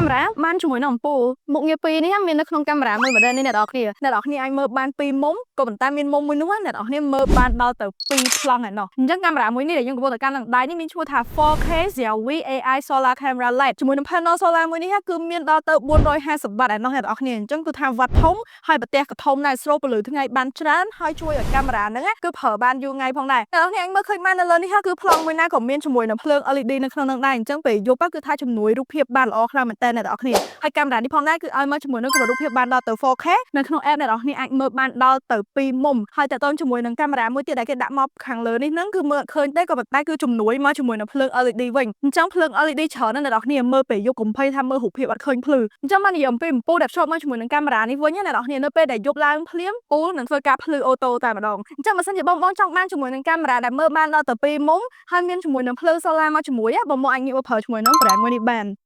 កាមេរ៉ាបានជាមួយនឹងអំពូលមុខងារពីរនេះមាននៅក្នុងកាមេរ៉ាមួយ model នេះអ្នកនរគ្នាអ្នកនរគ្នាអាចមើលបានពីរមុំក៏ប៉ុន្តែមានមុំមួយនោះអ្នកនរគ្នាមើលបានដល់ទៅ2ប្លង់ឯណោះអញ្ចឹងកាមេរ៉ាមួយនេះដែលយើងកំពុងតែកាន់នឹងដៃនេះមានឈ្មោះថា 4K Xiaomi AI Solar Camera Lite ជាមួយនឹង panel solar មួយនេះគឺមានដល់ទៅ450វ៉ាត់ឯណោះអ្នកនរគ្នាអញ្ចឹងគឺថាវ៉ាត់ធំហើយប្រទេសក៏ធំដែរស្រូបពន្លឺថ្ងៃបានច្រើនហើយជួយឲ្យកាមេរ៉ាហ្នឹងគឺប្រើបានយូរថ្ងៃផងដែរអ្នកនរគ្នាអាចមើលឃើញបាននៅលើនេះគឺប្លង់មួយណាក៏មានជាមួយនឹងភ្លើង LED នៅក្នុងហ្នឹងដែរអញ្ចឹងពេលយប់គឺថាជំនួយរូបភាពបានល្អខ្លាំងមែនតើអ្នកនរគ្នាហើយកាមេរ៉ានេះផងដែរគឺឲ្យមកជាមួយនឹងកម្រិតរូបភាពបានដល់ទៅ 4K នៅក្នុង app អ្នកនរគ្នាអាចមើលបានដល់ទៅ2មុំហើយតើតើជាមួយនឹងកាមេរ៉ាមួយទៀតដែលគេដាក់មកខាងលើនេះហ្នឹងគឺមើលអត់ឃើញទេក៏ប៉ុន្តែគឺជំនួយមកជាមួយនឹងភ្លើង LED វិញអញ្ចឹងភ្លើង LED ច្រើនណាស់អ្នកនរគ្នាមើលពេលយប់កុំភ័យថាមើលរូបភាពអត់ឃើញភ្លឺអញ្ចឹងបាននិយាយអំពីអំពូលដែលភ្ជាប់មកជាមួយនឹងកាមេរ៉ានេះវិញណាអ្នកនរគ្នានៅពេលដែលយប់ឡើងភ្លាមពូលនឹងធ្វើការភ្លឺauto តែម្ដងអញ្ចឹងបើសិនជាបងបងចង់បានជាមួយនឹងកាមេរ៉ាដែលមើលបានដល់ទៅ2មុំហើយមានជាមួយនឹងភ្លើង solar មកជាមួយបងមកអាចងាកមកប្រើជាមួយនឹង brand មួយនេះបាន។